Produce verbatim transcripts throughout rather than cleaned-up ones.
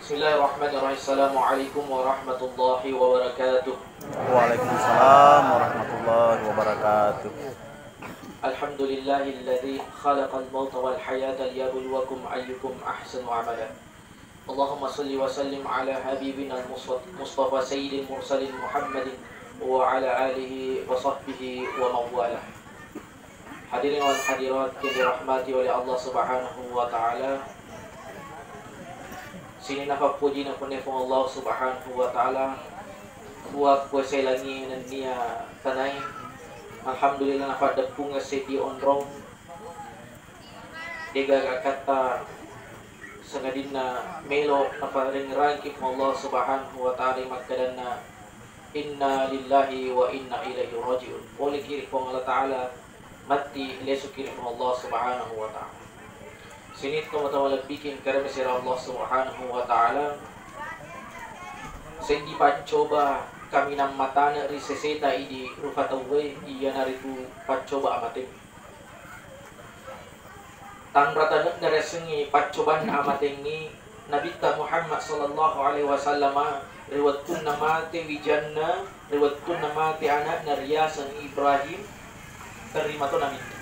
Bismillahirrahmanirrahim. Assalamualaikum warahmatullahi wabarakatuh. Waalaikumsalam warahmatullahi wabarakatuh. Alhamdulillahilladzi khalaqal mauta wal hayata liyabluwakum ayyukum ahsanu amala. Allahumma salli wa sallim ala habibina al-Mustafa sayyidil mursalin Muhammadin wa ala alihi wa sahbihi wa mawalah. Hadirin wal hadirat yang dirahmati oleh Allah Subhanahu wa Ta'ala. Sininna pappoji na pole Puang Allah Subhanahu wa Ta'ala, Puang kuasa langi nennia tanai. Alhamdulillah, napaddeppung seddi onrong, degaga katta sangadinna melo naparengngerangki Puang Allah Subhanahu wa Ta'ala makkedanna, "Inna lillahi wa inna ilaihi raji'un." Poleki ri Puang Allah Ta'ala, matti lesuki ri Puang Allah Subhanahu wa Ta'ala. Sininna tomatoa malebbiki engka ri mesera Allah Subhanahu wa Ta'ala, seddi paccoba kaminang matane ri seseta idi rufa tauwe, iyanaritu paccoba amate. Tanra tane'na riasengngi paccobanna amatengngi Nabitta Muhammad sallallahu alaihi wasallama, ri wettunna mate wijanna, ri wettunna mate ana'na riaseng Ibrahim, terri mato Nabitta.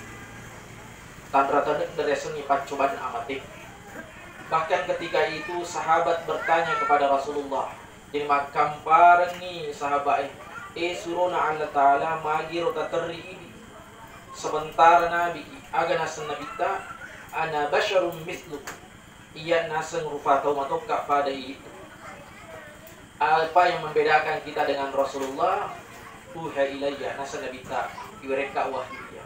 Tanra tane'na riasengngi paccobanna amate. Bahkan ketika itu sahabat bertanya kepada Rasulullah, jadi makkamparengngi sahabat e, "E surona Allah Ta'ala, magiro taterri idi?" Sementara Nabi, aga naseng Nabitta, "Ana basyarum mislukum." Iya naseng rupa tau matokka pada itu. Apa yang membedakan kita dengan Rasulullah? Uha ilayya, naseng Nabitta, iwerekka wahyu iya.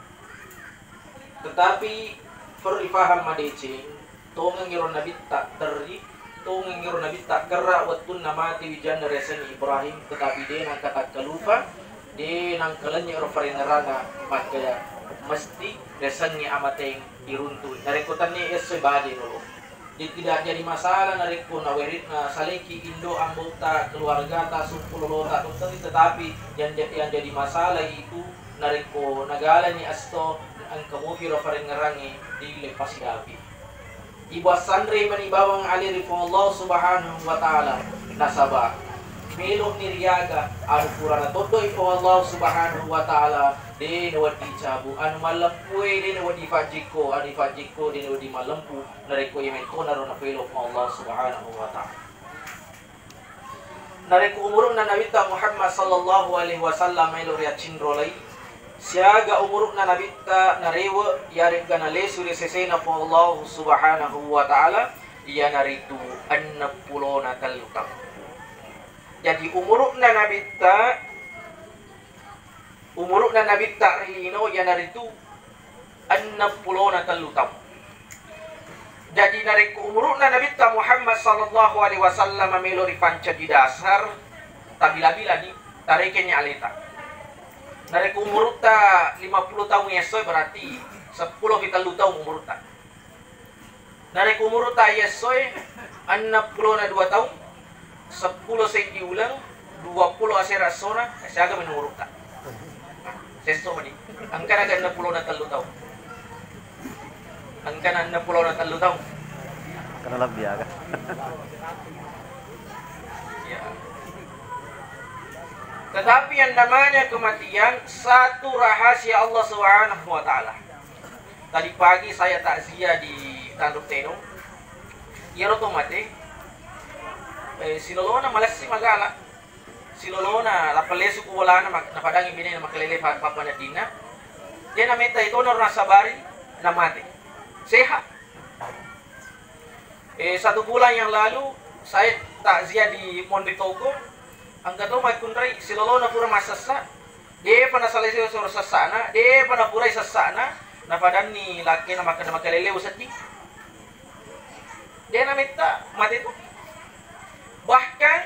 Tetapi perlu dipaham madeceng, tongeng iro Nabitta terri, tongeng iro Nabitta kerra wettunna mate wijanna riasengnge Ibrahim, tetapi de nangka takkalupa, de nangka lennye ro parengngeranna, makkeda mesti riasengnge amateng iruntu. Narekko tennia esso baje dolo. Jadi tidak jadi masalah narekko naweri-, nasaleki indo ambotta, keluargata, sumpulolota, tetapi yang ja-, yang jadi masalah itu narekko nagalani esso engka mupiro parengngerangnge dille pasidapi. Ibuassanre mani bawang ale ri Puang Allah Subhanahu wa Ta'ala, nasaba melo'ni riaga anu purana toddoi Puang Allah Subhanahu wa Ta'ala, de nawedding cabu, anu mallempue de nawedding fajjikko, anu fajjikko de nawedding mallempu, narekko iya mettonaro napelo Puang Allah Subhanahu wa Ta'ala. Narekko umuru'na Nabitta Muhammad sallallahu alaihi wasallam maelo riaccinrolai, siaga umuru'na Nabitta narewe, iyaregga nalesu ri sesena Puang Allah Subhanahu wa Ta'ala, iyanaritu enneng pulona tellu taung. Jadi, umuru'na Nabitta Umuru'na Nabitta ri lino iyanaritu enneng pulona tellu taung. Jadi, narekko umuru'na Nabitta Muhammad sallallahu alaihi wasallam melo ripancaji dasar, tabila-bilani, tarekenni aleta. Narekko umurutta lima puluh taung essoe, berarti seppulo pi tellu taung umurutta. Narekko umurutta iyessoe enneng pulona dua taung, seppulo seddi uleng, dua puluh asera essona, siaga mani umurutta? Sesso mani. Engkana ga enneng pulona tellu taung? Engkana enneng pulona tellu taung? Engkana lebbi aga. Ya. Tetapi yang namanya kematian satu rahasia Allah Subhanahu wa Ta'ala. Tadi pagi saya takziah di Tanduk Tenung. Iyaro to mate, eh, silolona malessi magala. Silolona lappa lesu ku bolana, mak-, napadangi benena makalele pa-, pappaneddinna. De nametta itona ro nasabari, namate. Sehat. Eh, satu bulan yang lalu, saya takziah di Monri Toko. Engka to makkunrai silolona pura massessa, depa nasalai sesoro sessana, depa napurai sessana, napadanni lakkena makkeda makaleleu sedding. De nametta mate tu. Bahkan,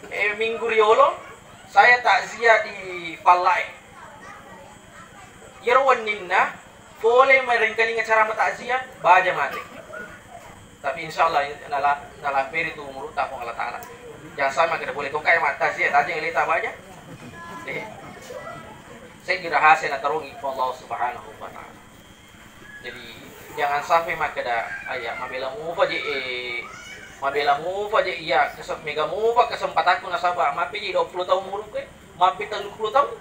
eh, minggu riolo saya takziah di Pallae. Iyaro wenninna pole merengkalinga ceramah takziah, baja mate. Tapi insyaallah nala-, nalamperi tu umurutta Puang Allah Ta'ala. Jangan sampai kada boleh tongkai mata takziah, tajeng leta baja. Eh. Saya kira hasil natarungi Puang Allah Subhanahu wa Ta'ala. Jadi, jangan sampai makkeda, "Ayya, mabela mupa je, eh, Mabela mupa je iya, kesem-, mega mupa kesempatakku nasaba mappi je dua puluh tahun umurku, eh. Mappi tellu puluh tahun.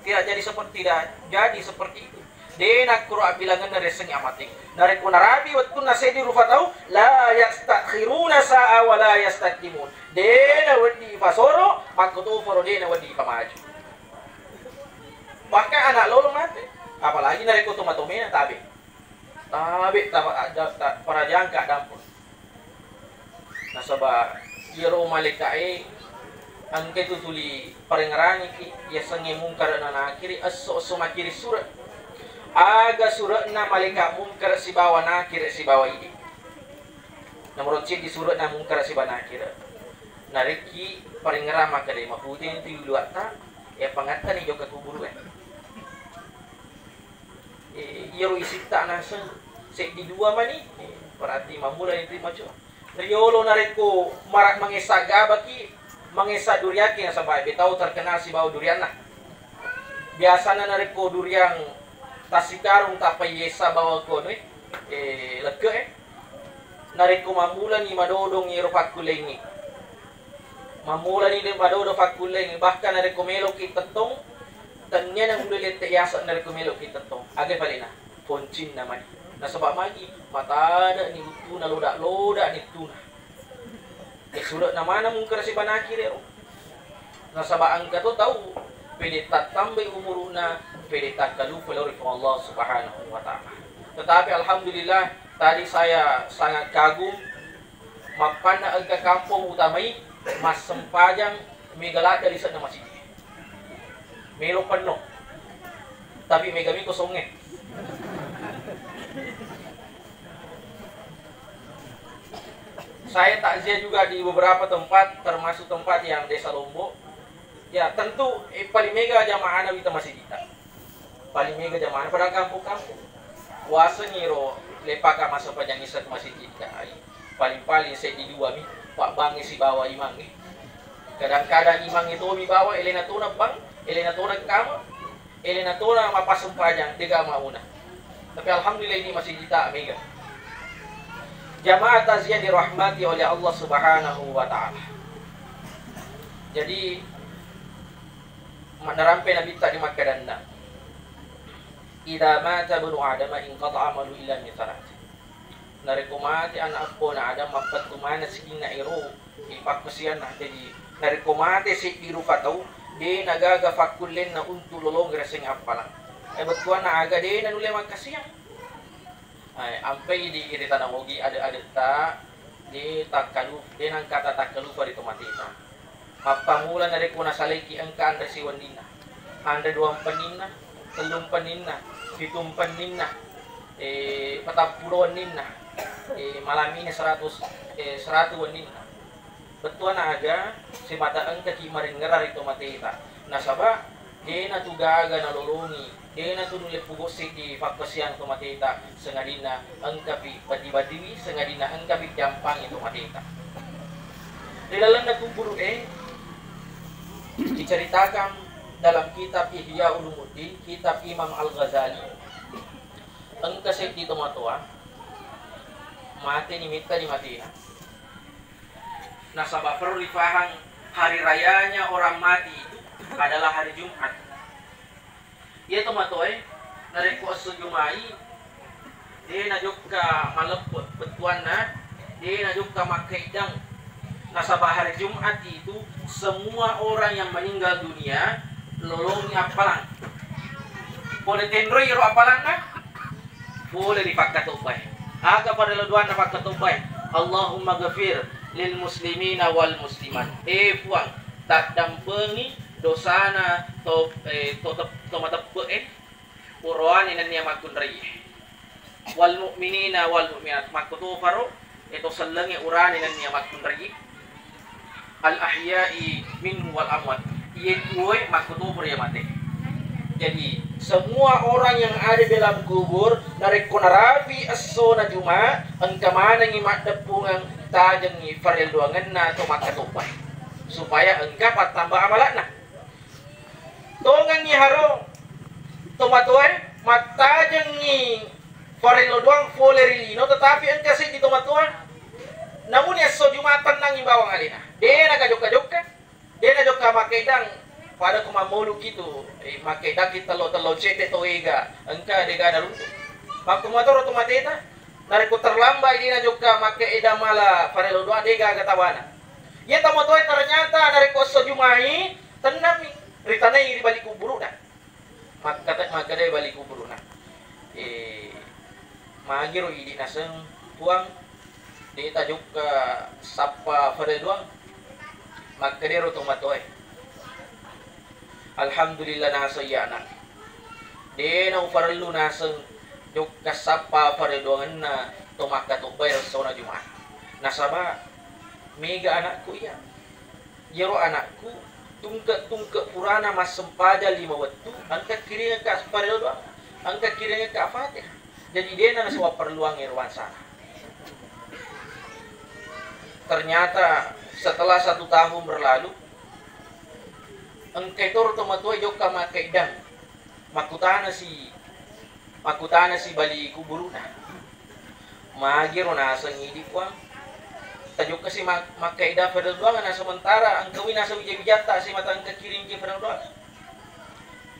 Tidak jadi seperti, tidak jadi seperti itu. Dena kuro abbilangenna riasengnge amate. Narekko narapi wettunna seddi rufa tau, la yastakhiruna sa'a wa la yastaqdimun. Dena wedding ipasoro, makkotoparo dena wedding ipamaju. Bahkan anak lolo mate, apalagi narekko toma-tomena tabe. Tabe ta-, ta-, ta-, parajangka dampeng. Nasaba iyaro malaika'e engka tu tuli parengngerangiki, yasengnge Mungkara na Nakiri, esso-esso makkiri sure. Aga sure'na malaika Mungkara sibawa Nakiri sibawa idi? Nomoro ciddi sure'na Mungkara sibawa Nakiri. Narekki parengngerang makkeda, maputeng tu luatta, ya pangattani jokka kuburu'e. Eh, iyaro isitta naseng seddi dua mani, eh, berarti mammulani tu maco. Riyolo narekko mara-, mangessa gabaki, mangessa duriaki nasaba betau terkenal sibawa durianna. Biasana narekko duriang tassikarung tappa yessa bawang ko anu e, eh, lekke e. Narekko mammulani madodong iyaro pakkullengnge. Mammulani de-, madodo pakkullengnge, bahkan narekko meloki tettong, tennia namulle lette yaseng narekko meloki tettong. Aga palena? Poncinna mani. Nasaba magi? Matadani uttuna, loda-lodani uttuna. E, sure'na maneng Mungkara sibawa Nakiri ero. Nasaba engka to tau pede tattambai umuru'na, pede takkalupa lao ri Puang Allah Subhanahu wa Ta'ala. Tetapi alhamdulillah, tadi saya sangat kagum. Mappanna engka kampong utamai massempajang mega ladde lise'na masigi. Melo penno. Tapi mega mi kosongnge. Saya takziah juga di beberapa tempat, termasuk tempat yang Desa Lombok. Ya, tentu, eh, paling mega jamaahna wita masigitta. Paling mega jamaah pada kampung-kampung. Wasengngi ro lepaka massempajang isya ku masigi. Paling-paling seddi dua mi, pabbangnge sibawa imangnge. Kadang-kadang imangnge tomi bawa, elena tona bang, elena tona kama, elena tona mappassempajang, dega mauna. Tapi alhamdulillah ini masigitta mega. Jamaah takziah dirahmati oleh Allah Subhanahu wa Ta'ala. Jadi, Narampe Nabitta di makkadanna, "Idza mata ibnu Adama inqata'a amaluhu illa min tsalatsin." Narekko mate anak eppona Adam, mappettu maneng sininna ero, eh, pakkasiwianna. Jadi, narekko mate seddi rupa tau, de nagaga fakkullenna untuk lolong riaseng appalang. Eh, bettuanna aga de nanulle makkasiwiang. Eh, ampai di iri tana Ogi ade-adetta, de takkalu-, de nangkata takkalupa ri tomateta. Mappamula narekko nasalaiki engka anre siwenninna, anre duampenninna, tellumpenninna, pitumpenninna, eh, patappulo wenninna, eh, malamini seratus, eh, seratu wenninna. Bettuanna aga, simata engkaki marengngerang ri tomateta. Nasaba, de natu gaga nalolongi, de natu nulle pogau seddi pakkasiwiang tomateta, sangadinna engkapi bati-batiwi, sangadinna engkapi jampangi tomateta. Ri lalenna kuburu'e, diceritakan dalam kitab Ihya Ulumuddin, kitab Imam Al-Ghazali, engka seddi tomatoa, mateni metta di matena. Nasaba perlu difahang, hari rayanya orang mati itu adalah hari Jumat. Iya tomatoae, narekko esso Jumai, de najokka maleppe bettuanna, de najokka makkeddang. Nasaba hari Jumat itu semua orang yang meninggal dunia lolongi appalang. Pole tenroi ero appalanna, pole ri pakkatobbae. Aga parellu doanna pakkatobbae? Allahumma ghafir lil muslimina wal muslimat. Eh Puang, taddampengi dosana to, eh, to tep-, to mateppe'e, uroane nennia makkunraie. Wal mu'minina wal mu'minat, makkutoparo, eh, to sellengnge urane nennia makkunraie. Al ahya'i minhu wal amwat. Iye tuwoe makkutoparo iya mate. Jadi, semua orang yang ada dalam kubur, narekko narapi essona Juma, engka manengngi maddeppungeng, tajengngi farelluangenna to makkatobbae, supaya engka pattamba amala'na. Tongengngi haro tomatoae, mattajengngi farello doang fole ri lino, tetapi engka seddi tomatoa. Namuni esso Dena kajokka-jokka, dena jokka makkedang, pada ko mammoluki tu, eh, makkedaki tello-tello cedde to ega, engka dega naruntu. Makkumatoro to mateta, narekko terlambat dena jokka makkedang mala farello doang, dega aga tawana. Iya tomatoe ternyata narekko esso Jumai, tennammi ritanai ri bali kuburu'na. Makkata-, makkeda bali kuburu'na, eh, magiro idi naseng, Puang, de tajokka sappa farel doang. Makkedaro tomatoe, Alhamdulillah naseng iyana. De naufarellu naseng jokka sappa farel doangenna to makkatobbae ressona Jumat. Nasaba mega anakku iya. Iyaro anakku tungke-tungke purana massempajang lima wettu, engka kiringekka farel doang, engka kiringekka Fatihah. Jadi dena nasaba parelluang ero bangsana. Ternyata setelah satu tahun berlalu, engka toro tomatoa jokka makkeddang. Makkutanasi, makkutanasi bali kuburu'na. Magiro naseng idi, Puang. Tajokkasi mak-, makkaida farel doang, na sementara engkawi naseng wija-wijatta simata engka kiringki farel doang.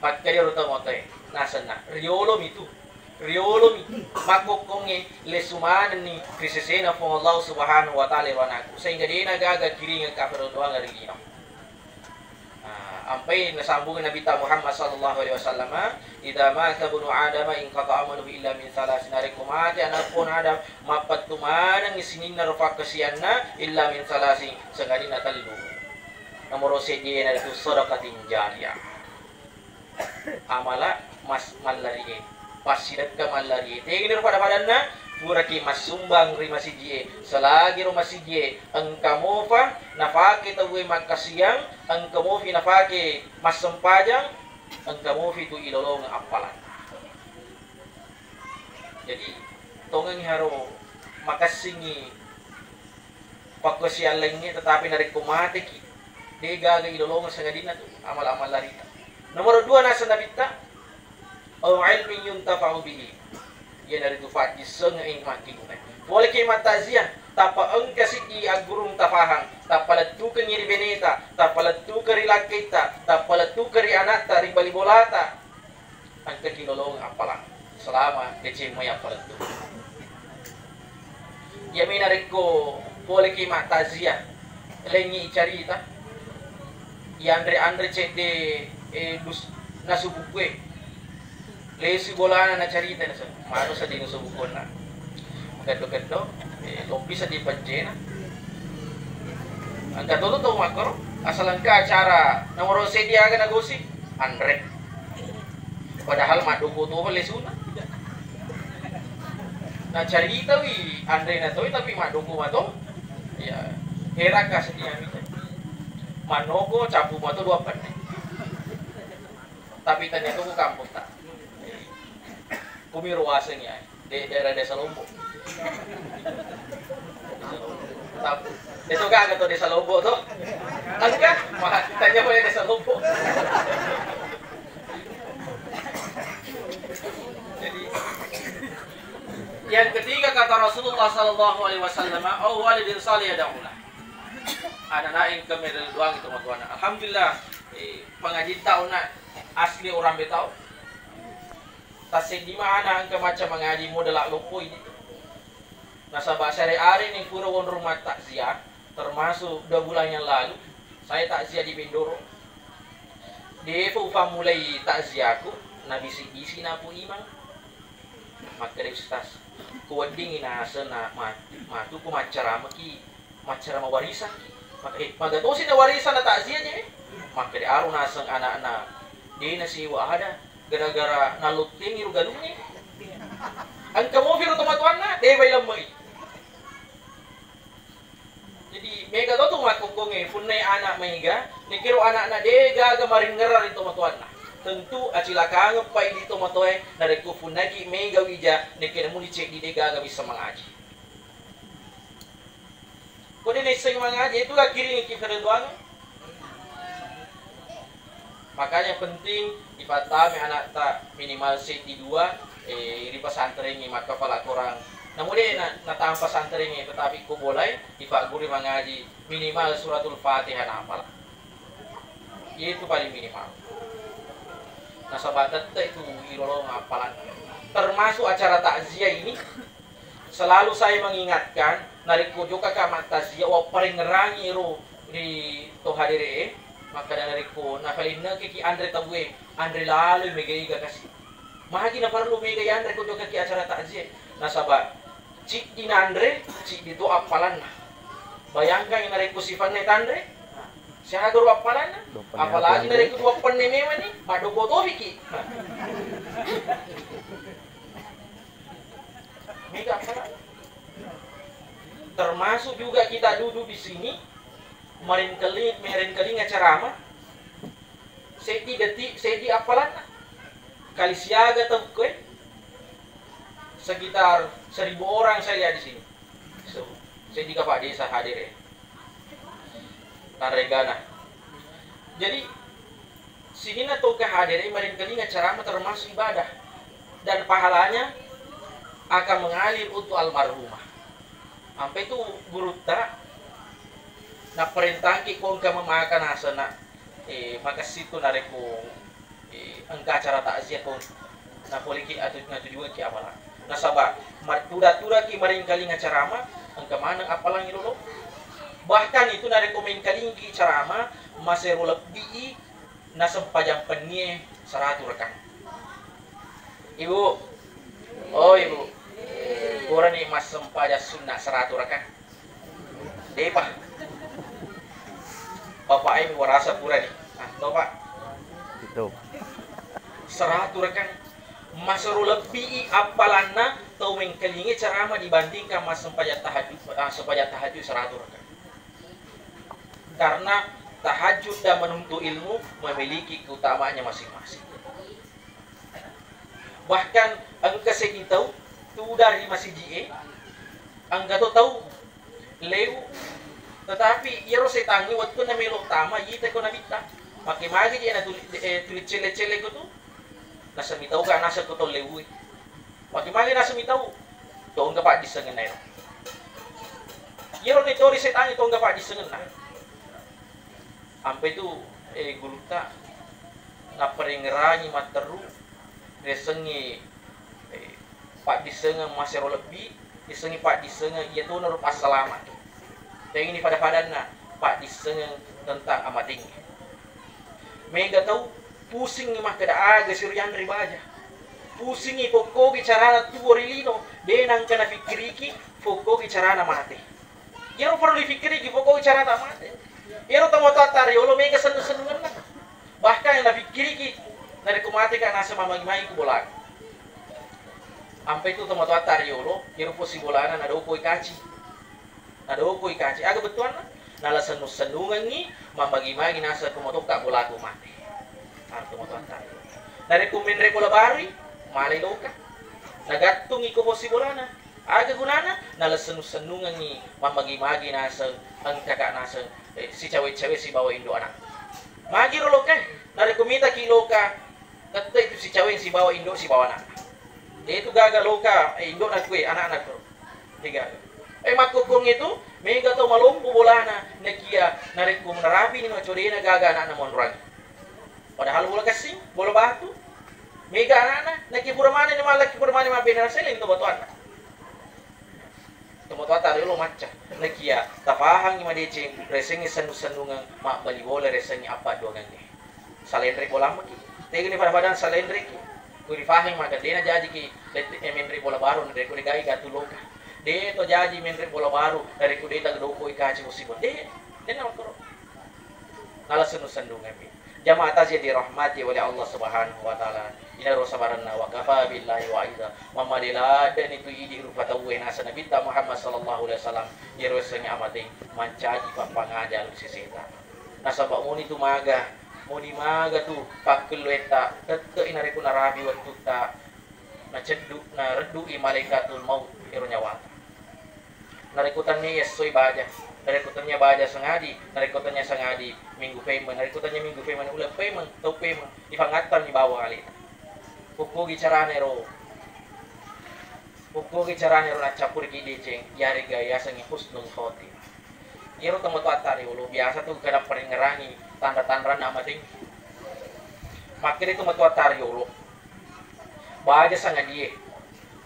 Makkedaro tomatoe, nasenna, riolomi tu. Riolomi. Makkokkongnge lesu manenni ri sesena Puang Allah Subhanahu wa Ta'ala ero anakku. Sehingga dena gaga kiringekka farel doang ri lino. Ah, ampai nasambung Nabitta Muhammad sallallahu alaihi wasallam, "Idza mata ibnu Adam inqata'a amaluhu illa min tsalatsin." Narekko mate anakku Adam, mappettu maneng sininna ro pakkasianna, illa min tsalatsin, sangadinna tellu. Nomoro seddi iyanaritu shadaqatin jariyah. Amala mas-, mallari'e, passidekka mallari'e. Tegani ro pada-padanna, puraki massumbang ri masijie, selagi ro masijie engka mofa nafake tauwe makkasiang, engka mofi nafake massempajang, engka mofi tu ilolongeng appalanna. Jadi, tongengngi haro makessingngi pakkosiallengnge, tetapi narekko mateki, de gaga ilolongeng sangadinna tu amal-amal larita. Nomoro dua naseng Nabitta, au ilmin yuntafa'u bihi. Iyanaritu fajjissengnge makkegunai. Poleki mattakziah, tappa engka siddi aggurung tafahang, tappa lettukengngi ri beneta, tappa lettukeng ri lakkaitta, tappa lettukeng ri anatta, ri bali bolata. Engkaki lolongeng appalang selama deceng mai appalettu. Iyami narekko poleki mattakziah, lengngi icarita, ianre-anre cedde, eh, dus-, nasu bukkue. Lesu bolana nacarita, naseng, manu seddi nasu bukkuna. Geddo-geddo, eh, loppi seddi pencena. Engka to tau makkoro, asal engka acara nomoro seddi aga nagosi, anre. Padahal maddoko to lesuna. Nacaritawi anrena toi tapi maddoko mato. Ya, herakka seddi ami. Mannoko cappu mato dua penne. Tapi tania to ku kampung ta. Kumiro waseng ya. De-, daerah Desa Lombok. Tap-, itu kan atau Desa Lombok tuh? Kan kan? Mah, tanya boleh Desa Lombok. Jadi, yang ketiga kata Rasulullah sallallahu alaihi wasallam, "Au waladin salih yad'ulah." Anak-anak yang kami doang itu matuana. Alhamdulillah, eh, pengaji tahu nak asli orang Betau. Tasseddi mana engka macca mangaji modala loppoi. Nasaba siare-areni pura wonrong mattakziah, termasuk dua bulan yang lalu, saya takziah di Bendoro. Defa ufammulai takziahku, nabisi-bisi napu imang. Makkeda ustaz, kuweddingi naseng na ma-, matu ku maccaramaki. Maccarama warisan. Maka, eh, magatosi na warisan na takziah je. Makkeda aro naseng anakna. De nasiwa ada. Gara-gara nalottengi ro galungnge. Engka mofi ro tomatoanna, de bai lemmei. Jadi, mega to tu makkokkongnge, punnai anak mega, nekiro anakna de gaga maringerra ri tomatoanna. Tentu acilakangeng pai di tomatoe, narekko punnaki mega wija, nekkena muni ceddi de gaga bisa mangaji. Ko de naisseng mangaji, itu lakkiringiki farel doang. Makanya penting dipattama anakta minimal seddi dua, eh, ri pesantrengngi makkapala korang Namu de' na, natampa santrenge, tetapi ko bolai, ipagguru mangaji minimal suratul Fatihah nahapal. Itu paling minimal. Nasaba tette itu irolong appalan. Termasuk acara takziah ini, selalu saya mengingatkan, narekko jokaka mattakziah, wapparengngerangi ro ri to hadere e, makkada narekko nafalinnekeki anre tauwe, anre laloi mega-ega kasi. Magi naparellu mega yanre ko jokaki acara takziah? Nasaba ciddi nanre, ciddi to appalanna. Bayangkan narekko sifanna tanre, siaga ro appalanna? Apalagi narekko dua penne memang ni, maddoko topiki. Mega appalanna. Termasuk juga kita duduk di sini, marengkeli-, marengkalinga ceramah, seddi detik, seddi appalanna. Kali siaga tau koe, sekitar seribu orang saya lihat di sini. So, seddi kepala desa hadir ya. Taregana. Jadi, sininna tongka hadere marengkalinga ceramah termasuk ibadah dan pahalanya akan mengalir untuk almarhumah. Ampe tu gurutta naperintahki ko engka memaka nasana, eh, makessing tu narekko, eh, engka acara takziah ko napoliki atu-, natujuangki amala. Nasaba mattuda-tudaki marengkalinga ceramah, engka maneng appalangi lolo. Bahkan itu narekko mengkalingki ceramah, masero lebbi i nasempajang pennie seratu rakang. Ibu, oh ibu, purani massempajang sunna seratu rakang? Depa. Bapak ibu warasa purani. Ah, to, Pak. Itu. Seratu rakang. Masero lebbi i appalanna tau mengkalingi ceramah dibandingkan massempajang tahajud, ah, sempajang tahajud seratu rakang. Karena tahajud dan menuntut ilmu memiliki keutamaannya masing-masing. Bahkan engka seddi tau tudang ri masiji e, engka to tau lewu, tetapi iyaro setangnge wettunna melo tama, ita ko nabitta. Makke magi je na tuli, eh, tuli celle-celle ko tu, naseng mitau ka naseng ko to lewu e. Makke magi naseng mitau, to engka paddissengenna ero. Iyaro ni tori setangnge to engka paddissengenna. Ampe tu, eh, gurutta napparengngerangi matteru, riasengngi, eh, paddissengeng masero lebbi, riasengngi paddissengeng iya tona rupa salama. Tengngi pada-padanna paddissengeng tentang amatengnge. Mega tau pusingngi makkeda aga siro yanre baja. Pusingngi pokkogi carana tuo ri lino, de nangka nafikkiriki pokkogi carana mate. Iyaro perlu difikkiriki, pokokna carata mate. Iyaro tomatoatta riolo mega sennu-sennungenna. Bahkan nafikkiriki, narekko mateka naseng mammagi-magi ku bolaku. Ampe tu tomatoatta riolo, iyaro posi bolana nadokoi kaci. Nadokoi kaci. Aga bettuanna? Nala sennu-sennungengngi, mammagi-magi naseng ko matokka bolaku mate. Aro tomatoatta riolo. Narekko menre bola barui, malai loka. Nagattungi ko posi bolana. Aga gunana? Nala sennu-sennungengngi mammagi-magi naseng, engkaka naseng, eh, sicawe-cawe sibawa indo anak. Magi ro lokae, narekko mitaki loka, tette itu sicawe sibawa indo sibawa anak. Itu gaga loka, eh, indo nakue, anak-anak ro. Tiga. Eh, makkukung itu, mega tau malompo bolana, nakia, narekko narapi ni macodena gaga anakna monroangi. Padahal bola kessing, bola batu. Mega anakna, naki pura maneng ni mallaki pura maneng mabbene naseleng to batuanna. Tomatoatta riolo macca. Nakia tapahangngi madeceng, resengngi sennu-sennungeng, mabbali bola resengngi appadduangengnge. Salenre bola maki. Tegani pada-padang salenreki. Ku rifaheng maka dena jajiki lette-, eh, menre bola baru narekko degai gatu loka. De to jaji menre bola baru narekko deta dokoi kaci musim. De, dena makkoro. Nala sennu-sennungeng mi. Jamaah takziah dirahmati oleh Allah Subhanahu wa Ta'ala. Inaro sabarenna, wa kafa billahi wa'iza. Mammade laddeni tu idi rupa tauwe naseng Nabitta Muhammad sallallahu alaihi wasallam. Iyaro essengnge amateng mancaji pappangaja lu seseta. Nasaba moni tu maga, moni maga tu pakkelluetta, tette i narekko narapi wettutta, naceddu, nareddu i malaikatul maut ero nyawata. Narekko tennia essoi baja, narekko tennia baja sangadi, narekko tennia sangadi minggu pemeng, narekko tennia minggu pemeng uleng pemeng, tau pemeng, ifangattanni bawang aleta. Pokkogi carana ero Pokkogi carana ro naccappuriki deceng, yarega yasengnge husnul khotimah. Iyaro tomatoatta riolo biasa tu kada parengngerangi tanra-tanranna amateng. Makkeda tomatoatta riolo, baja sangadie,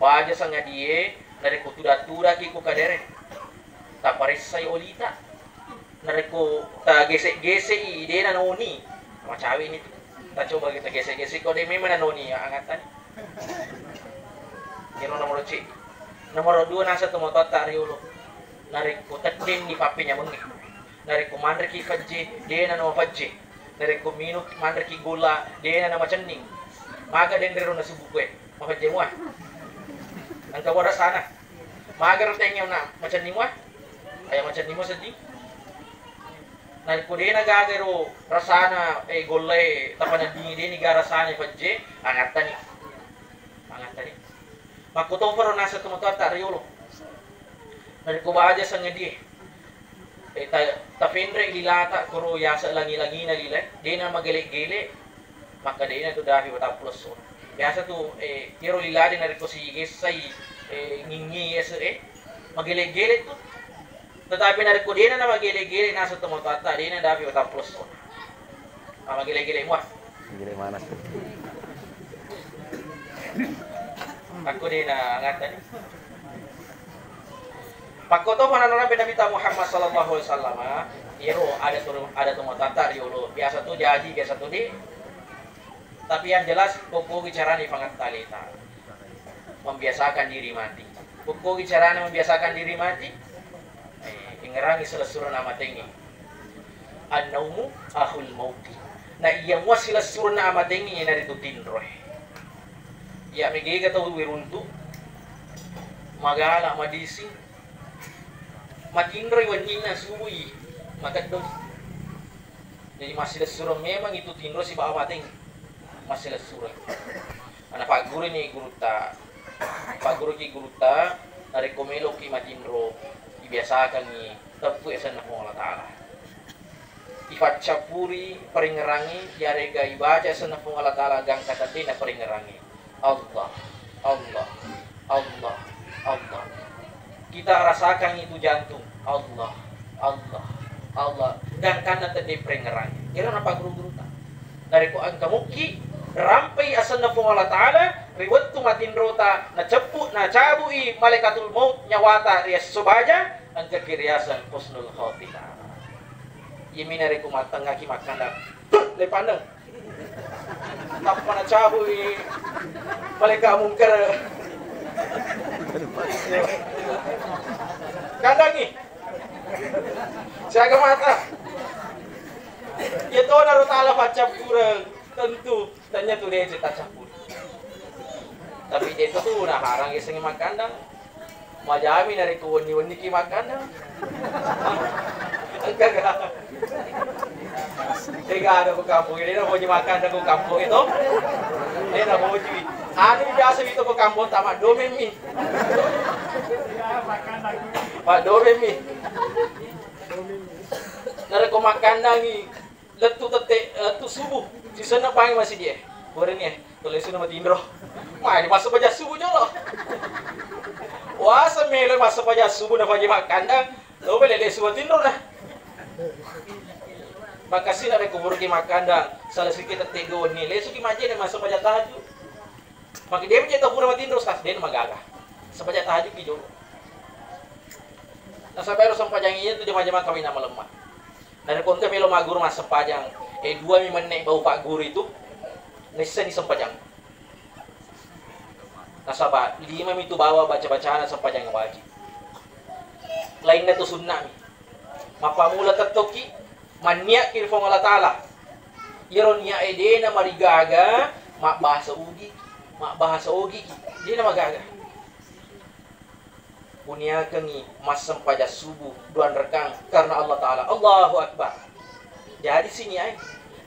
baja sangadie, narekko tuda-tudaki ko kadere, taparessai olita. Narekko tagese-gesei, dena noni, macaweni tu. Tacoba kita gese-gese, ko de memang nanoni, angattani. Iyaro nomoro C. Nomoro dua, naseng tomatoatta riolo. Narekko teddenni pappenyamengnge. Narekko manreki pejje, dena no pejje. Narekko minung, manreki golla, dena na macenning. Maga denre ro nasubukue, mapejje mua. Engka warasana. Maga ro tengngeo na macenning mua. Aya macenning mua sedding. Narekko dena gaga ro rasana, eh, gollae tapaneddingi, deni ga rasana pejje, angattani. Angattani. Makkotoparo naseng tomatoatta riolo. Narekko baja sangadie, eh, ta-, tafenre lilata koro yaseng langi-langina lila, dena magele-gele, maka dena tu dafi watappulo esso. Biasa tu, eh, iyaro lilade narekko sigessai, eh, ngingi ese, eh, magele-gele tu. Tetapi narekko dena na magele-gele naseng tomatoatta, dena dafi watappulo esso. Ah, magele-gele mua. Gele mana sih? Aku dena ngattani. Pakkoto mananna Nabi, Nabi ta Muhammad sallallahu alaihi wasallam, iyaro ada turu-, ada tomatoatta riolo. Biasa tu jaji, biasa tu di. Tapi yang jelas, pokkogi carana ifangattaleta. Membiasakan diri mati. Pokkogi carana membiasakan diri mati. Eh, ingerangi silessureng amatengnge. An-naumu akhul mauti. Na iya mua silessureng amatengnge iyanaritu tinroe. Iya megega tau wiruntu, magala, madising, matinroi wenninna, subui makeddong. Jadi massilessureng memang itu tinro sibawa mateng. Massilessureng. Ana pagguruni gurutta, pagguruki gurutta, narekko meloki matinro, ibiasakangngi teppu asenna Puang Allah Ta'ala. Ifaccappuri paringngerangnge, yarega ibaca asenna Puang Allah Ta'ala gangka tette na paringngerangnge. Allah, Allah, Allah, Allah. Kita rasakan itu jantung. Allah, Allah, Allah. Gangkanna tette paringngerangnge. Ero napagguru-guruta. Narekko engka mukki rampai asenna Puang Allah Ta'ala, ri wettu matinrota, naceppu, nacabu'i malaikatul maut nyawata ri esso baja, engkaki riaseng husnul khotimah. Iyami narekko mattengngaki makkandang, le pandang. Tappa nacabu'i malaika mungkar. Kandangi. Siaga mata. Iya tona ro tala paccappureng, tentu tanya tu dece taccappureng. Tapi itu tu naharang isengnge makkandang. Majami narekko wenni-wenniki makkandang. Engka ga? Tega ada ko kampung ini, napoji makkandang ko kampung itu. Eh, napoji. Anu biasa itu ko kampung tak maddomemmi. Maddomemmi. Narekko makkandangi lettu tette, lettu subuh, sisenna pangi masigi e. Goreng e, to lesu na matinro. Magi massempajang subuh jolo. Wasa melo massempajang subuh na pagi makkandang, to bele lesu matinro na. Makasina rekko buruki makkandang, salah sikit tette dua wenni, lesuki majjene massempajang tahajud. Maka dia menjadi pura matinro, sas, dia magaga. Sempajang tahajud ki jolo. Nasaba ero sempajang iya tu jama-jama kawina malemma. Narekko engka melo magguru massempajang, eh, dua mi menne bau pagguru itu, nissani sempajang. Nasaba lima mi tu bawa baca-bacana sempajang wajib. Lainna tu sunna mi. Mappammula tettokki, manniakki ri Puang Allah Ta'ala. Iyaro niat e dena marigaga, mabbahasa ugi, mabbahasa ogi ki. Dena magaga. Uniakengngi massempajang subuh dua rekang karena Allah Ta'ala. Allahu Akbar. Jadi sini ai.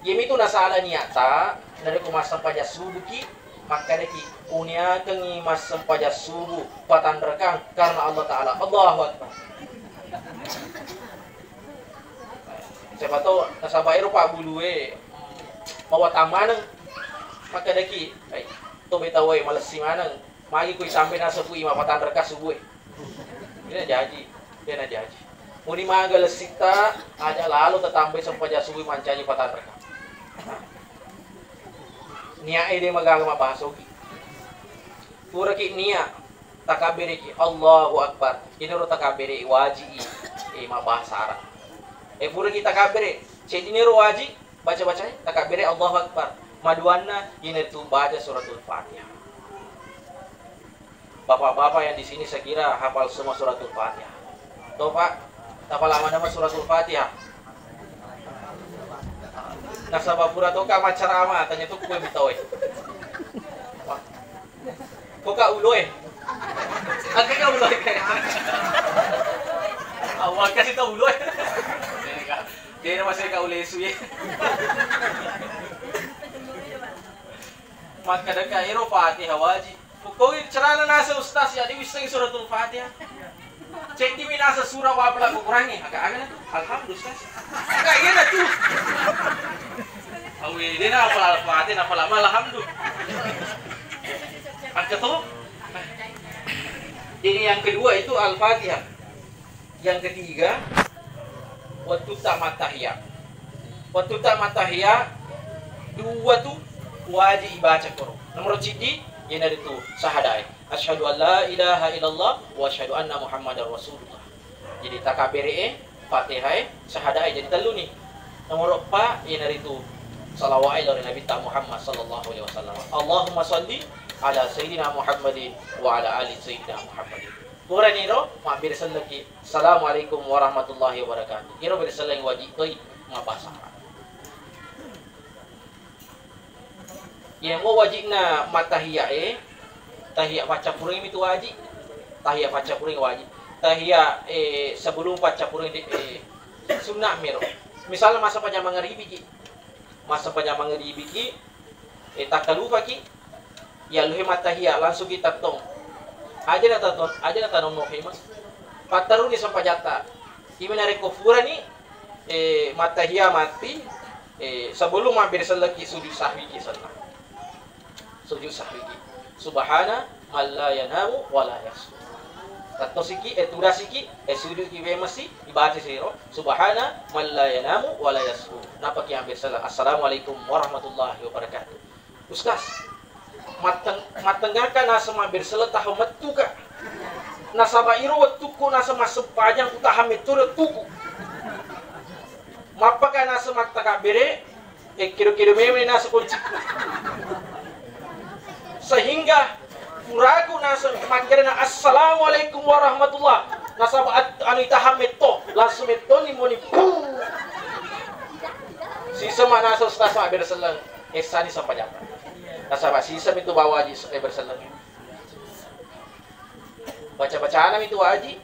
Iyamitu nasala niatta, narekko massempajang subuh ki, makkedaki, uniakengngi massempajang subuh patanrekang karena Allah Ta'ala. Allahu Akbar. Siapa tahu nasaba ero pabbulue mawatang maneng, makkedaki, ai, to beta wae malessi maneng. Magi ku itambai naseng ku imang patanreka subuh e. Dena jaji, dena jaji. Muni maga lessitta, aja lalo tatambai sempajang subuh mancaji patanreka. Niat e de magaga mabbahasa Ugi. Puraki niat, takabbereki, Allahu Akbar. Inaro takabbere waji i, e, mabbahasa Arab. E, puraki takabbere, ceddi niro waji, baca-baca, takabbere Allahu Akbar. Maduanna, iyanaritu baca suratul Fatihah. Bapak-bapak yang di sini saya kira hafal semua suratul Fatihah. Toh, Pak? Hafal mana suratul Fatihah? Nasaba pura toka maccarama, tanya tu kue mitau e. Toka ulo e. Angka ka ulo e. Awal kasih tau ulo e. Dia masih kau lesu ya. Makkadaka ero Fatihah wajib. Pokoknya carana nasa ustaz ya, diwissengi suratul Fatihah. Ceddi mi nasa surah wa pala kurangi. Agak-agak na tu. Alhamdulillah ustaz. Agak iya na tu. Awi, dia na apa Al-Fatihah, apa lama alhamdulillah. Angka tu. Jadi yang kedua itu Al-Fatihah. Yang ketiga, wettutta mattahiya. Wettutta mattahiya, dua tu waji ibaca koro. Nomor ciddi, iyanaritu sahadae. Asyhadu an la ilaha illallah wa asyhadu anna Muhammadar Rasulullah. Jadi takabbere e, Fatihah e, sahadae jadi tellu ni. Nomor empat, iyanaritu salawat e lao ri Nabitta Muhammad sallallahu alaihi wasallam. Allahumma salli ala Sayyidina Muhammadin wa ala ali Sayyidina Muhammadin. Puraniro, mabbere sellengki. Assalamualaikum warahmatullahi wabarakatuh. Iro bere selleng wajib toi mabbahasa Arab. Iya mo wajibna mattahiya e, tahiya paccappurengngi mi tu wajib. Tahiya paccappurengngi wajib. Tahiya, eh, sebelum paccappurengngi, eh, sunna miro. Misalnya masa pajama ngaribi ki. Masa pajama ngaribi ki, eh, takkalupaki, yalluhe mattahiya, langsung ki tattong. Aja na tattong, aja na tanong no hema. Patteruni sempajatta. Imi narekko furani, eh, mattahiya matti, eh, sebelum mabbere sellengki sujud sahwi ki senna. Sujud sahwi ki. Subhana man la yanamu wa la yashu. Tattosiki, eh, tudasiki, eh, sujud ki wemesi, ibaca siro. Subhana man la yanamu wa la yashu. Napaki mabbere selleng. Assalamualaikum warahmatullahi wabarakatuh. Ustaz, matteng-, mattengnga ka naseng mabbere selleng taha mettu ka. Nasaba iro wettukku naseng massempajang utaha mettu wettukku. Mappaka naseng mattakabbere, eh, kedo-kedo memeng naseng koncikku. Sehingga puraku naseng makkedana assalamualaikum warahmatullah. Nasaba at-, anu itaha metto, langsung metto ni moni. Puu. Siseng manaseng ustaz mabbere selleng. Essani sampajang. Nasaba siseng itu bawa aji, eh, berseneng. Baca-bacana itu wajib.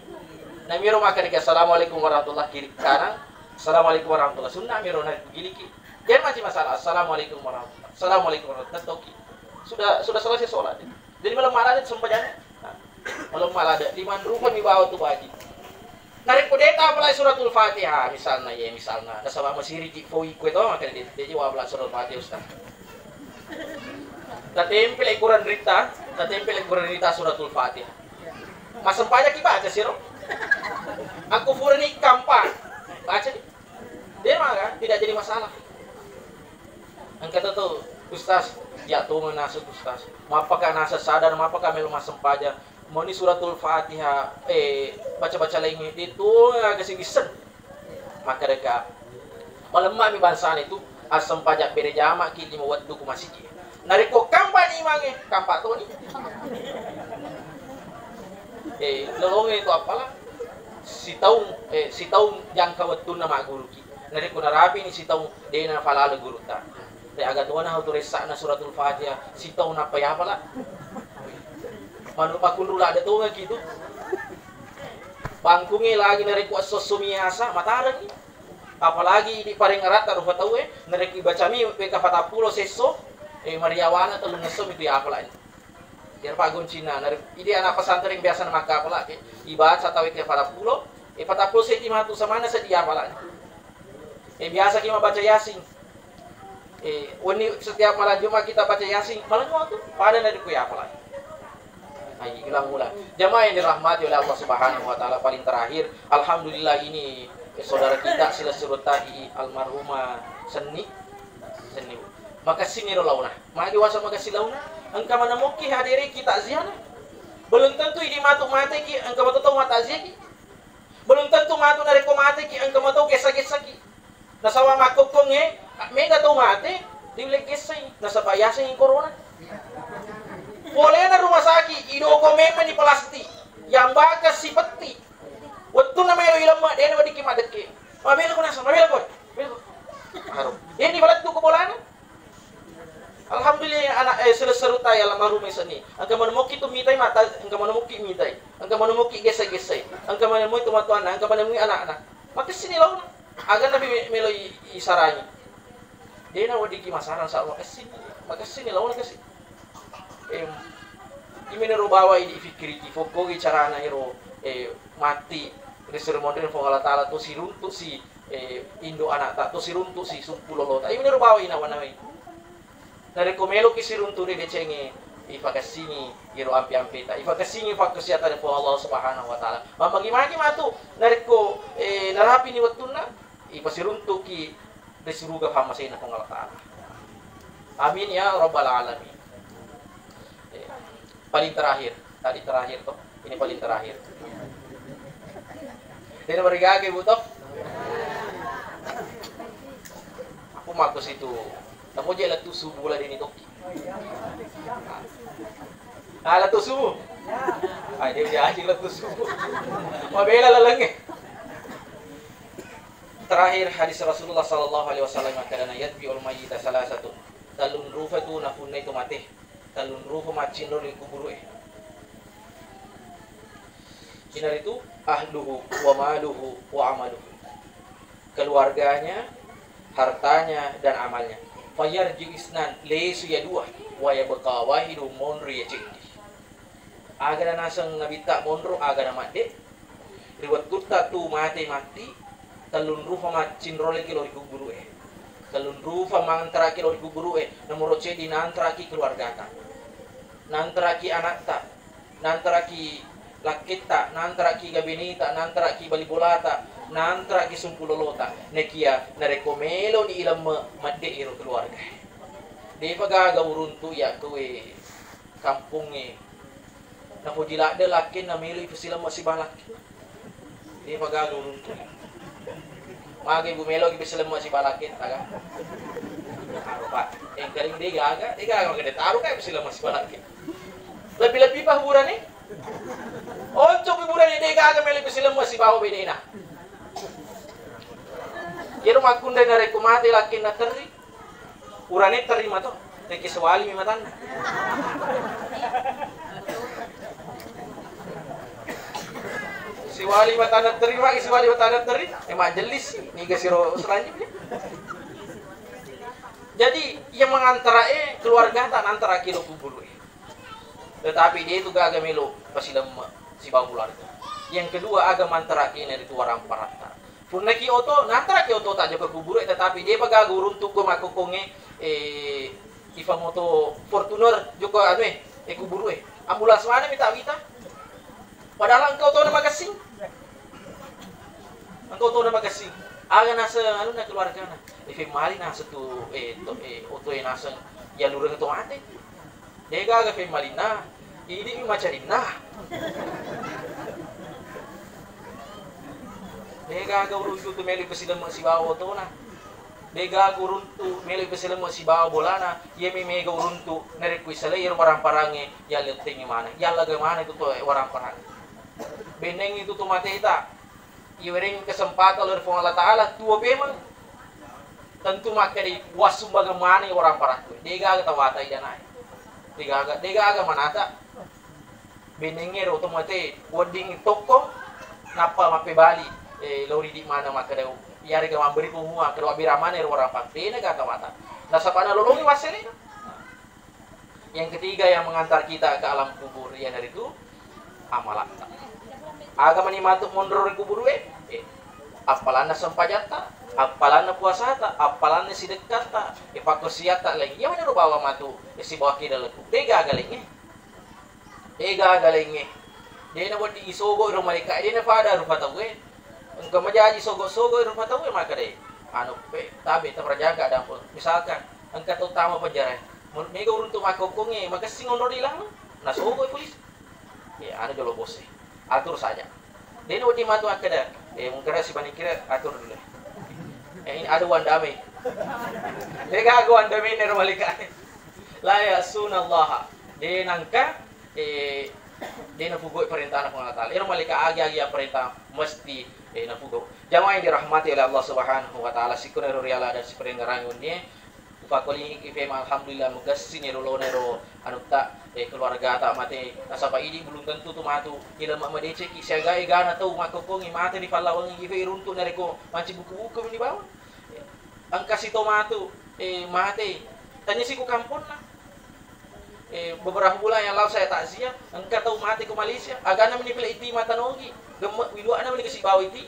Namiro makkeda assalamualaikum warahmatullah kiri kanan. Assalamualaikum warahmatullah. Sunnah miro na giliki. Dia masih masalah. Assalamualaikum warahmatullah. Assalamualaikum warahmatullah. Toki. Sudah, sudah selesai sholat. Jadi malam malam itu sempajang. Nah, malam malam ada lima rupa mi bawa tu wajib. Narekko de' tapalai suratul Fatihah, misalna, ye, misalna, nasaba masiriki poi kue to, makanya de', de' wapala suratul Fatihah, Ustaz. Tatempel Quran rita, tatempel Quran rita suratul Fatihah. Massempajang ki baca siro. Aku furani kampa. Baca di. De' maga, tidak jadi masalah. Engka to, Ustaz, ya tongeng naseng Ustaz. Mappaka naseng sadar, mappaka melo massempajang. Moni suratul Fatihah, eh, baca-baca laingnge, de' tu aga sibisseng. Makkedaka, malemma mi bangsana itu, assempajang bere jama ki lima wettu ku masigi. Narekko kampa ni imangnge, kampa toni. Eh, lolongnge itu apala? Sitaung, eh, sitaung jangka wettunna magguruki. Narekko narapi ni sitaung, de' nafalalo gurutta. Re aga tona hau tu ressa'na suratul Fatihah, sitaung nappa yapala. Manu makunru ladde tongeng ki tu. Bangkungnge lagi narekko esso-esso miasa, matarengngi. Apalagi idi pareng aratta rupa tauwe, narekko ibacami wekka patappulo sesso, eh, mariawana tellungesso mi tu yapala. Iyaro paggoncinna, nare-, idi anak pesantren biasa na makkapala ke, ibaca tau wekka patappulo, eh, patappulo seddi matu samanna seddi yapala. Eh, biasa ki mabaca Yasin. Eh, wenni setiap malam Jumat kita baca Yasin, malam Jumat tu pada na dikui apalagi. Hai, ulang-ulang. Jamaah yang dirahmati oleh Allah Subhanahu wa Ta'ala, paling terakhir, alhamdulillah, ini, eh, saudara kita silessureng tadi, almarhumah Senni. Senni. Makessini ro laona. Magi wasa makessini laona? Engka maneng mokki hadiriki takziahna. Belum tentu idi matu mateki, engka matu tau matakziahki. Belum tentu matu narekko mateki, engka matu gessa-gessaki. Nasaba makkokkongnge, mega tau mate, riulle gessai. Nasaba yasengngi corona. Polena rumah sakit, idoko memang di plastik. Yang bakar si petti. Wettunna melo ilemme, dena weddikki maddekke. Mabela ko nasaba, mabela ko. Mabela ko. Aro. Ini balettu ko bolana. Alhamdulillah, anak, eh, seleserutta ya almarhum Senni. Engka manemmoki tu mitai mata, engka manemmoki mitai. Engka manemmoki gessa-gessai. Engka manemmoki tu matuanna, engka manemmoki anak-anak. Makessini laona. Aga nabi me-, melo i-, isarangi. Dena weddikki masarang sa makessini. Makessini laona kasi. Em, imenero bawa idi fikiriki, fokkogi carana ero, eh, mati. Ri sermonri Puang Allah Ta'ala to siruntuk si eh, indo anakta to siruntuk si sumpu lolota. Iye, menero bawai nawa-nawai. Narekko meloki siruntuk ri decengnge, ifakessingi iro ampe-ampeta, ifakessingi fakkasiatta ri Puang Allah Subhanahu wa Ta'ala. Mammagi-magi matu narekko, eh, narapini wettunna, ipasiruntukki ri suruga fammasena Puang Allah Ta'ala. Amin ya rabbal alamin. Eh, paling terakhir, tadi terakhir toh. Ini paling terakhir. Dena marigaga, Bu, toh? Aku mako situ. Namo je lettu subuh la deni tokki. Ah, lettu subuh. Ah, dia udah aja lettu subuh. Mabela lalengnge. Terakhir hadis Rasulullah sallallahu alaihi wasallam, makkedana, "Yatbi'ul mayyita salasatun." Tellung rufa tu napunnai tu mate. Tellung rufa maccinro ri kuburu'e. Inaritu ahluhu wa maluhu wa amaluhu. Keluarganya, hartanya, dan amalnya. Fayarji'u isnan, lesu ya dua, wa yabqa wahidun, monro ya ceddi. Aga naseng nabitta monro, aga na madde. Ri wettutta tu mate matti, tellung rufa maccinroleki lao ri kuburu'e. Tellung rufa mantaraki lao ri kuburu'e, nomoro ceddi nantaraki keluargata. Nantaraki anakta, nantaraki lakketta, nantaraki gabeneta, nantaraki bali bolata, nantaraki sumpu lolota. Nakia narekko meloni ilemme madde iro keluarga. Depa gaga uruntu yakkoe kampongnge. Napoji ladde lakkenna melo ipasilemma sibawa lakkenna. Depa gaga uruntu. Magi bu melo ipasilemma sibawa lakketta ga? Aro, Pak. Engkaling de gaga, de gaga magi de taru kai ipasilemma sibawa lakkeng. Lebbi-lebbi pa burane. Onco pi burane de gaga melo ipasilemma sibawa bedena. Iyaro makkunrai narekko mate lakkenna terri. Urane terima to, teki siwali mi matanna. Siwali matanna terima, siwali matanna teri, eh, majelis, niga siro selanjutnya. Jadi, yang mengantara, eh, keluarga tak nantara kilo kubur, eh. Tetapi dia itu gaga melo pasilemme sibawa keluarga. Yang kedua, aga mantaraki naritu waramparatta. Punnaki oto, nantaraki oto ta jokka kuburu, tetapi depa gaga uruntu ko makkokkongnge, eh, ifa moto Fortuner jokka anu e, eh, kuburu e. Ambulans mana mita wita? Padahal engka otona makessing. Engka otona makessing. Aga naseng anu na keluargana. Ifa mali naseng tu, eh, to, eh, oto e naseng yalureng to mate. Degaga femmalinna, idi'mi macarinna. Degaga uruntu tu melo ipasilemme sibawa otona. Degaga uruntu melo ipasilemme sibawa bolana. Iyami mega uruntu narekko isalai ero waramparangnge, yallettengngi maneng. Yallaga maneng tu to waramparangnge. Bennengngi tu to mateta. Iwerengngi kesempatan lao ri Puang Allah Ta'ala, tuo pemeng. Tentu makkedai, wassumbangeng maneng waramparakku. Degaga tawata idanae. Degaga, degaga manata. Bennengnge ro to mate, wedding tokko, nappa mappebali, eh, lao ridi maneng makkeda, yarega mabberi pemua, keda wabbira maneng ro warampang. Degaga tawata. Nasaba nalolongi wassele. Yang ketiga yang mengantar kita ke alam kubur, iyanaritu amalatta. Aga mani matu monro ri kuburu e? Eh, appalanna sempajatta, appalanna puasata, appalanna sidekkatta, eh, pakkosiatta laing. Iya manero bawa matu, eh, sibawa ki dalam kubur. Degaga laing, eh. Ega aga laingnge. De' nawedding isogo' ero malaika', de' napada rupa tauwe. Engka majaji sogo'-sogo' ero rupa tauwe, makkedai, anu, pe, tabe', taperjaka dampeng. Misalkan, engka tau tama penjara, mega uruntu' makkokkongnge, makessing onroni lalo, nasogo' polisi. Ya, anu jolo bos e. Atur saja. De' nawedding matu makkeda, eh, mungkara sibalikira atur dulu. Eh, ini ada uang damai. De' gaga uang damai nero malaika'. La ya'sunallaha. De' nangka, eh, de' nafugoi perintahna Puang Allah Ta'ala. Ero malaika' agi-agi ya perintah mesti, eh, nafugoi. Jamaah yang dirahmati oleh Allah Subhanahu wa Ta'ala, sikkuna ero riala dan siperengerang wennie, Upakkolingi ki fema, alhamdulillah, makessini ero lona ero anutta, eh, keluargata mate. Nasaba idi belum tentu tu matu ilama madeceki siaga egana tau makkokkongi mate ri pallawangi ife iruntu' nareko manci buku-buku ni bawang. Eh, engka sito matu, eh, mate. Tanya siku kamponna. Eh, beberapa bulan yang lalu saya takziah, engka tau mate ke Malaysia, agana meni pile iti mata nogi, gemme' wiluana meni kasi bawa iti.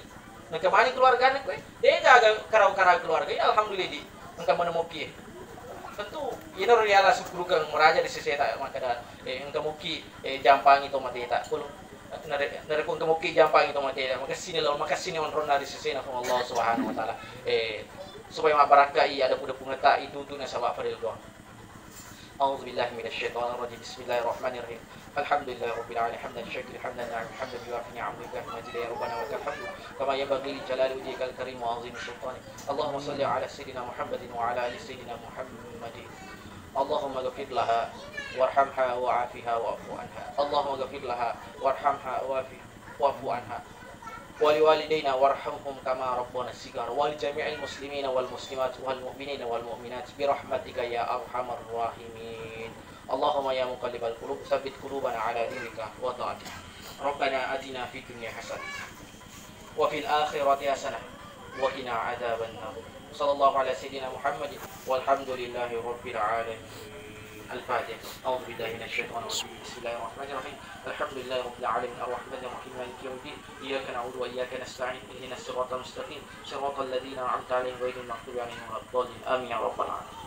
Engka mani keluargana kue, de' gaga karau-karau keluarga, ya alhamdulillah di. Engka mana moki. Tentu, ina riala syukurkan meraja di seseta makkeda, eh, engka moki, eh, jampangi to mateta. Kulo, nare-, narekko engka moki jampangi to mateta, makessini lo, makessini onronna di sesena Puang Allah Subhanahu wa Ta'ala. Eh, supaya mabbarakkai ada puda pungeta itu tu nasaba fadil doang. أعوذ بالله من الشيطان الرجيم. بسم الله الرحمن الرحيم. الحمد لله رب العالمين. حمدا شاكرا، حمدا ناعما، حمدا يوافي نعمه ويكافئ مزيده. يا ربنا ولك الحمد كما ينبغي لجلال وجهك الكريم وعظيم سلطانك. اللهم صل على سيدنا محمد وعلى آل سيدنا محمد. اللهم اغفر لها وارحمها وعافها واعف عنها. اللهم اغفر لها وارحمها وعافها واعف عنها. ولوالدينا وارحمهم كما ربونا صغارا، ولجميع المسلمين والمسلمات والمؤمنين والمؤمنات برحمتك يا أرحم الراحمين. اللهم يا مقلب القلوب ثبت قلوبنا على دينك وطاعتك. ربنا آتنا في الدنيا حسنة وفي الآخرة حسنة وقنا عذاب النار. صلى الله على سيدنا محمد والحمد لله رب العالمين. الفاتحة. أعوذ بالله من الشيطان الرجيم. بسم الله الرحمن الرحيم. الحمد لله رب العالمين. الرحمن الرحيم. مالك يوم الدين. إياك نعبد وإياك نستعين. اهدنا الصراط المستقيم. صراط الذين أنعمت عليهم غير المغضوب عليهم ولا الضالين. آمين يا رب العالمين.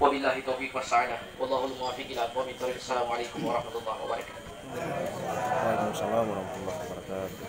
وبالله التوفيق والسعادة. والله الموفق إلى أقوم الطريق. السلام عليكم ورحمة الله وبركاته. وعليكم السلام ورحمة الله وبركاته.